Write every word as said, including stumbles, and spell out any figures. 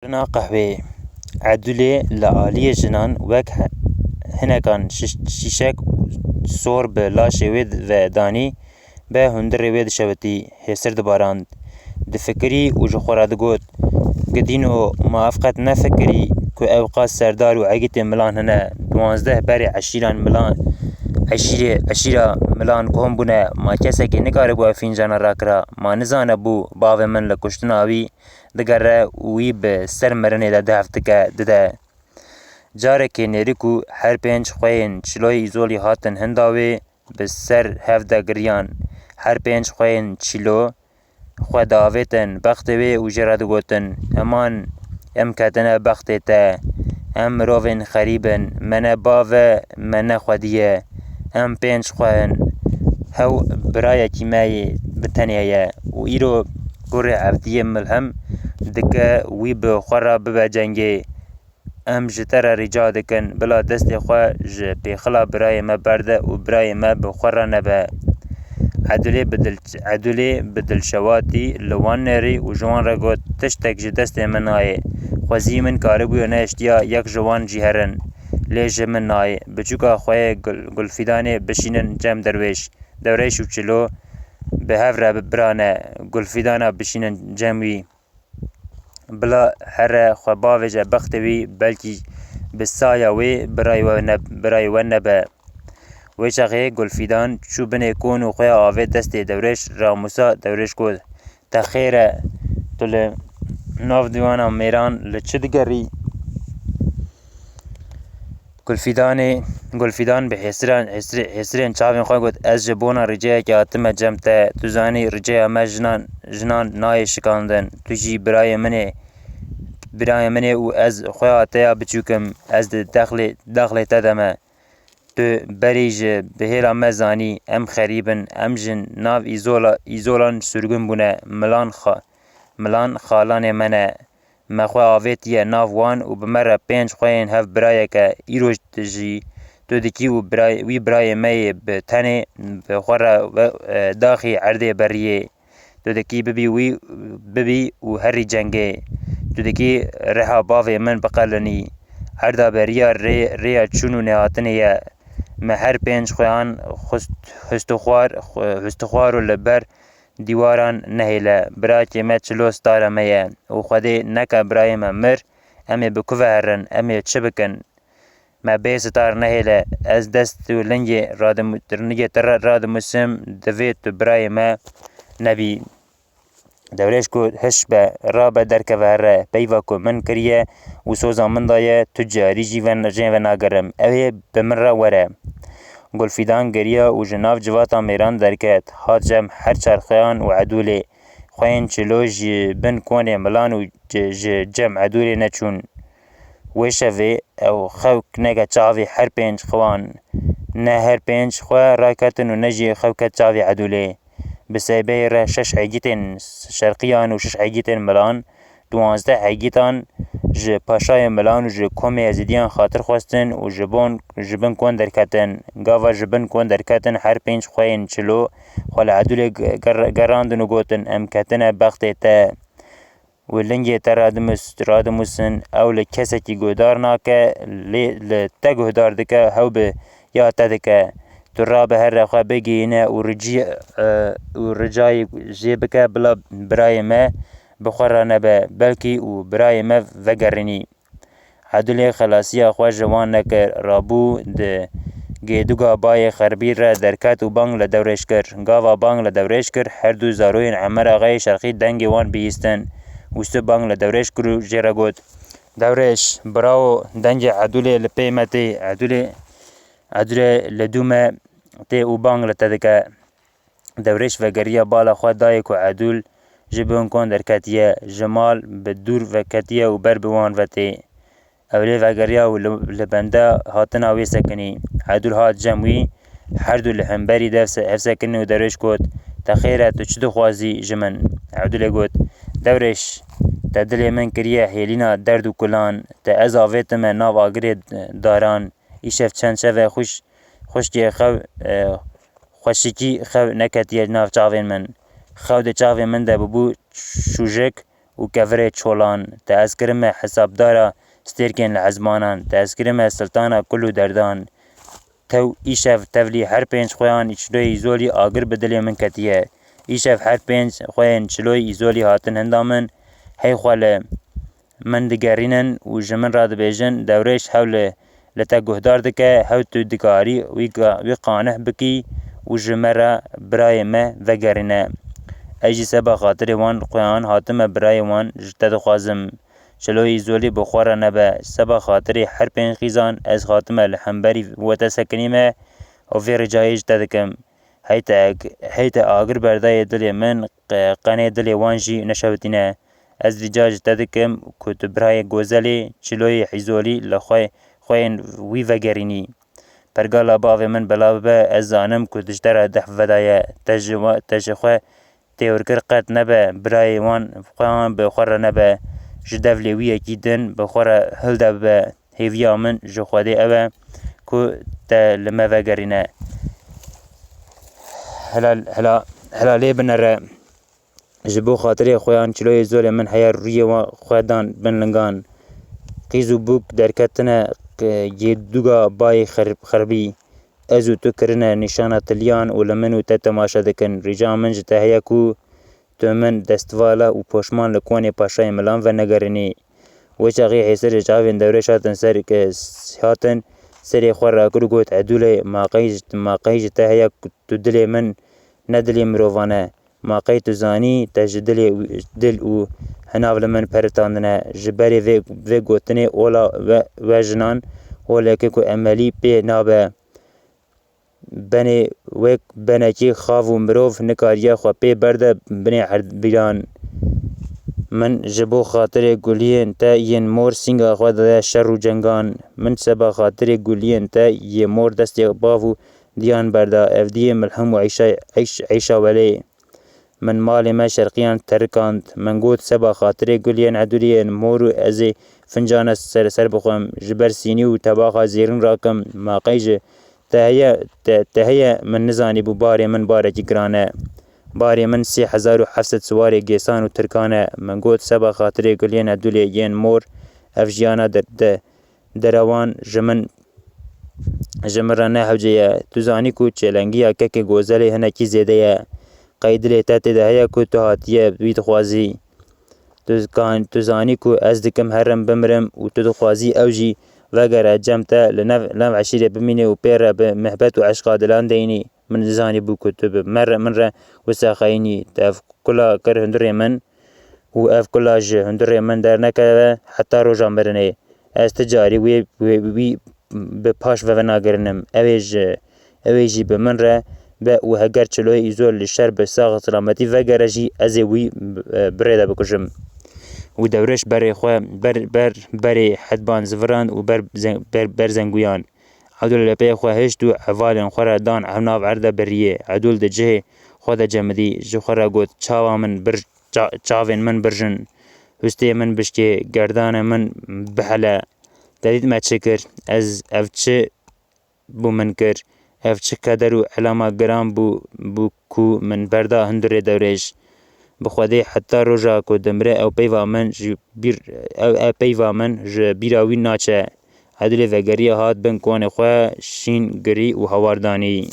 Rina qehweyê. Edûlê li aliyê jinan wek he-, hinekan şiş-, şîşek sor bi laşê wê ve danî, be hundirê wê dişewitî, hêsir dibarand. Difikirî û ji xwe re digot, Gidîno, ma ev qet nefikirî ku ew qas serdar û egîtê milan hene, duwazdeh berê eşîran milan, eşîrê, eşîra milan kom bûne, ma kesekî nikaribû ev fîncana rakira, ma nizane bû bavê min li kuştina wî digere û wî bi ser mirinê de dihevtike dide. Carekê nêrî ku her pênc xweyên çiloyê Îzolî hatin hinda wê, bi ser hev de giriyan. Her pênc xweyên çilo xwe diavêtin bextê wê û jê re digotin, Eman, em ketine bextê te. Em mirovên xerîb in. Me ne bav e, me ne xwedî ye. Em pênc xwe in. Hew birayekî me yê bi tenê ye û îro kurê Evdiyê milhem dike wî bi xwe re bibe cengê. Em ji te re rica dikin, bila destê xwe ji pêxila birayê me berde û birayê me bi xwe re nebe. Edûlê bi dil-, Edûlê bi dilşewatî li wan nêrî û ji wan re got, Tiştek ji destê min nayê. Xwezî min karibûye nehiştiya yek ji wan jî herin. Lê ji min nayê. Biçûka xwe yê Gul-, Gulfîdanê bişînin cem Derwêş. Derwêş û Çilo bi hev re bi birane. Gulfîdana bişînin cem wî. Bila here xwe bavêje bextê wî, belkî bi saya wê birayê we ne-, birayê we nebe. Wê çaxê Gulfîdan çû binê kon û xwe ya avêt destê Dewrêş, ramûsa. Dewrêş got, Te xêr e, tu li nav dîwana mêran li çi digerî? Gulfîdanê, Gulfîdan bi hêsiran, hêsirê-, hêsirên çavên xwe got, Ez ji bona riceyekê hatime cem te. Tu zanî, riceya me jinan, jinan nayê şikandin. Tu jî birayê min ê, birayê min ê û ez xweha te ya biçûk im. Ez di dexlê, dexlê te de me. Tu berî ji bihêla me zanî, em xerîb in, em ji nav Îzola, Îzolan sürgün bûne. Milan xa-, milan xalanê me ne. Me xwe avêtiye nav wan û bi me re pênc xweyên hev birayeke. Îro jî tu dikî û birayê, wî birayê me yê bi tenê bi xwe re we, e, daxî erdê beriyê. Tu dikî bibî wî, bibî û herî cengê. Tu dikî riha bavê min biqelinî. Erda beriya rê, rêya çûn û nêhatinê ye. Me her pênc xweyan xust-, hustixwar, xwe-, hustixwar û li ber dîwaran nehêle. Birakê me çilo stara me ye û Xwedê neke birayê me mir, em ê bi ku ve herin, em ê çi bikin? Me bê sitar nehêle. Ez dest û lingê radimu-, lingê te ra-, radimusim, divê tu birayê me nebî. Dewrêş got, Hiş be, rabe derkeve here, peyva ku min kiriye û soza min daye, tu carî jî ven-, jê venagerim. Ew ê bi min re were. Gulfîdan geriya û ji nav civata mêran derket. Hat cem her çar xweyan û Edûlê. Xweyên çilo ji bin konê milan û ji, ji cem Edûlê neçûn. Wê şevê ew xew neke çavê her pênc xewan. Ne her pênc xwe raketin û ne jî xew ket çavê Edûlê. Bi seybeyê re şeş egîtên şerqiyan û şeş egîtên milan, duwazdeh egîtan ji paşayê milan û ji komê Ezîdiyan xatir xwestin û ji bon, ji bin kon derketin. Gava ji bin kon derketin her pênc xweyên çilo xwe li Edûlê ge-, ger-, gerandin û gotin, Em ketine bextê te. Wê lingê te radimus-, radimusin, ew li kesekî guhdar nake, lê li te guhdar dike, hew bi ya te dike. Tu rabe here xwe bigihîne û ricî-, e, û ricayê jê bike, bila birayê me bi xwe re nebe, belkî û birayê me vegerînî. Edûlê xelasiya xwe ji wan nekir, rabû di gêduga bayê xerbî re derket û bang li Dewrêş kir. Gava bang li Dewrêş kir, her du zaroyên Emer Axayê Şerqî dengê wan bihîstin. Wî sibê bang li Dewrêş kir û jê re got, Dewrêş, bravo, dengê Edûlê li pê me tê. Edûlê, Edûlê li dû me tê û bang li te dike. Dewrêş vegeriya bala xwe dayê ku Edûl ji bin kon derketiye, ji mal bi dûr veketiye û ber bi wan ve tê. Ew lê vegeriya û li, li benda hatina wê sekinî. Edûl hat cem wî, her du li hemberî de se-, hevsekinî û Dewrêş got, Te xêr e, tu çi dixwazî ji min? Edûlê got, Dewrêş, te dilê min kiriye hêlîna derd û kulan, te ez avêtime nav agirê daran. Îşev çend şev e xwişk-, xwişkê xew, e, xweşikî xew neketiye nav çavên min. Xew di çavên min de bibû şûjik û kevirê çolan, te ez kirime hesabdara stêrkên li ezmanan, te ez kirime siltana kul û derdan. Tew îşev tevlî her pênc xweyan çiloyê Îzolî agir bi dilê min ketiye. Îşev her pênc xweyên çiloyê Îzolî hatin hinda min, hey xwe li min digerînin û ji min re dibêjin, Dewrêş hewl li te guhdar dike, hew tu dikarî wî ga-, wî qanîh bikî û ji me re birayê me vegerîne. Ez jî seba xatirê wan xweyan hatime birayê wan ji te dixwazim. Çiloyê Îzolî bi xwe re nebe. Seba xatirê her pênc xîzan ez hatime li hemberî we te sekinîme û vê ricayê ji te dikim. Hey te, hey te agir berdayê dilê min, qe-, qenê dilê wan jî neşewitîne. Ez rica ji te dikim ku tu birayê Gozelê, çiloyê Îzolî li xwe, xweyên wî vegerînî. Pergala bavê min belav bibe, ez zanim ku tu ji te re dehf vedaye. Te ji wa-, te ji xwe têwirkir qet nebe, birayê wan xweyan bi xwe re nebe, ji devlê wî yekî din bi xwe re hilde bibe. Hêviya min ji Xwedê ew e ku te li me vegerîne. Hela, hela, hela lê binere. Ji bo xatirê xweyan çiloyê Îzolê min heya rûyê wa-, xwe dan bin lingan. Qîz û bûk derketine k-, yê dûga bayê xer-, xerbî. Ez û tu kirine nîşana tiliyan û li min û te temaşe dikin. Rica min ji te heye ku tu min destvala û poşman li konê paşayê milan venegerînî. Wê çaxê hêsir ji çavên Dewrêş hatin ser, hatin serê xwe rakir û got, Edûlê, ma qey ji, ma qey ji te heye ku tu dilê min, ne dilê mirovan e? Ma qey tu zanî te ji dilê, dil û henav li min peritandine? Ji berê vê, vê gotinê ola we, we jinan oleke ku emelî pê nabe. Benê wek benekî xav û mirov nikariye xwe pê berde binê erdbîran. Min ji bo xatirê guliyên te yên mor sînga xwe dide şer û cengan. Min seba xatirê guliyên te yê mor destê bav û diyan berda. Evdiyê milhem û eyşa, eyş, eyşa welê. Min malê me şerqiyan terikand. Min got, seba xatirê guliyên edûliyên mor û ez ê fincana ser, ser bixwim. Ji ber sînî û tebaxa zêrîn rakim. Ma qey ji te heye, te, te heye min nizanîbû barê min barekî giran e. Barê min sê hezar û heft sed siwarê gêsan û tirkan e. Min got, seba xatirê guliyên edûlê yên mor ev jiyana de, de, derewan ji min, ji min re ne hewce ye. Tu zanî ku çêlengiya kekê Gozelê hinekî zêde ye. Qey dilê te tê de heye ku tu hatiye wî dixwazî? Tu kan-, tu zanî ku ez dikim herim bimirim û tu dixwazî ew jî vegere cem te, li nav, nav eşîrê bimînê û pê re bi mihbet û eşqa dilan deyînî. Min nizanîbû ku tu bi me re, min re wisa xeyînî. Tu ev kula kir hundirê min û ev kula ji hundirê min dernekeve heta roja mirinê. Ez ti carî wê, wê, wî bi paş ve venagirinim. Ew ê ji, ew ê jî bi min re be û heger çiloyê Îzol li şer bi sax selametî vegere jî ez ê wî, e, bi rê de bikujim. Û Dewrêş berê xwe ber, ber, berê hedban ziviran û ber, zen-, ber, ber zenguyan. Edûl li pê xwe hişt û hevalên xwe re dan ev nav erde biriyê. Edûl di cihê xwe de cemidî, ji xwe re got, çawa min bir, ça-, çavên min birjin, hustê min bişkê, gerdana min bihele. Te dît me çi kir? Ez ev çi bû min kir? Ev çi keder û elama giran bû, bû ku min berda hundirê Dewrêş. Bi Xwedê heta roja ku dimire ew peyva min ji bîr, ew, ew peyva min ji bîra wî naçe. Edilê vegeriya hat bin konê xwe şîn girî û hawar danî.